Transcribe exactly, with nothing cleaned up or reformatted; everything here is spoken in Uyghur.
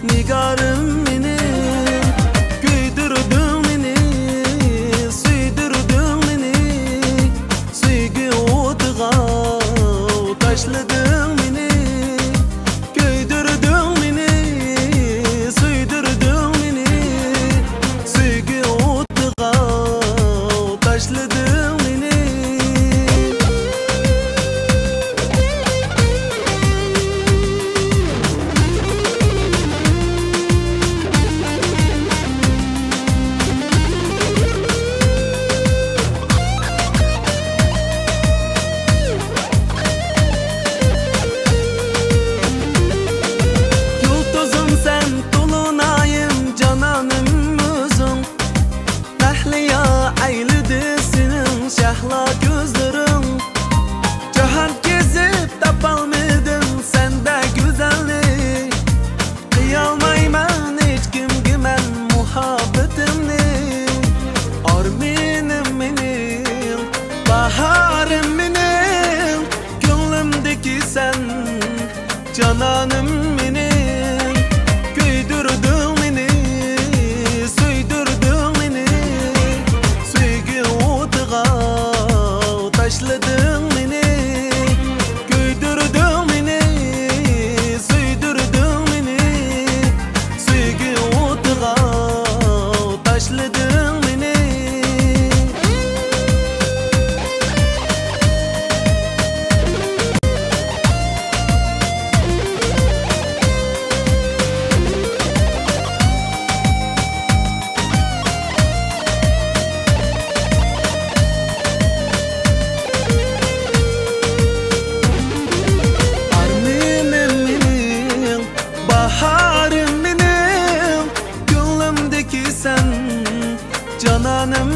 نىگارىم مېنى، كۆيدۈردۈڭ مېنى، سۆيدۈردۈڭ مېنى، سۆيگۈ ئوتىغا تاشلىدىڭ مېنى، كۆيدۈردۈڭ مېنى، سۆيدۈردۈڭ مېنى، سۆيگۈ ئوتىغا تاشلىدىڭ مېنى. يۇلتۇزۇم سەن، تولۇن ئايىم، جانانىم ئۆزۈڭ. مەھلىيا ئەيلىدى سېنىڭ شەھلا كۆزلىرىڭ. جاھان كېزىپ تاپالمىدىم سەندە گۈزەلنى. قىيالمايمەن ھېچكىمگە مەن مۇھەببىتىمنى. ئارمىنىم مېنىڭ، باھارىم مېنىڭ، كۆڭلۈمدىكى سەن. جانانىم مېنىڭ، كۆيدۈردۈڭ مېنى، سۆيدۈردۈڭ مېنى، سۆيگۈ ئوتىغا تاشلىدىڭ مېنى، كۆيدۈردۈڭ مېنى، سۆيدۈردۈڭ مېنى، سۆيگۈ ئوتىغا تاشلىدىڭ مېنى. ئارمىنىم مېنىڭ، باھارىم مېنىڭ، كۆڭلۈمدىكى سەن، جانانىم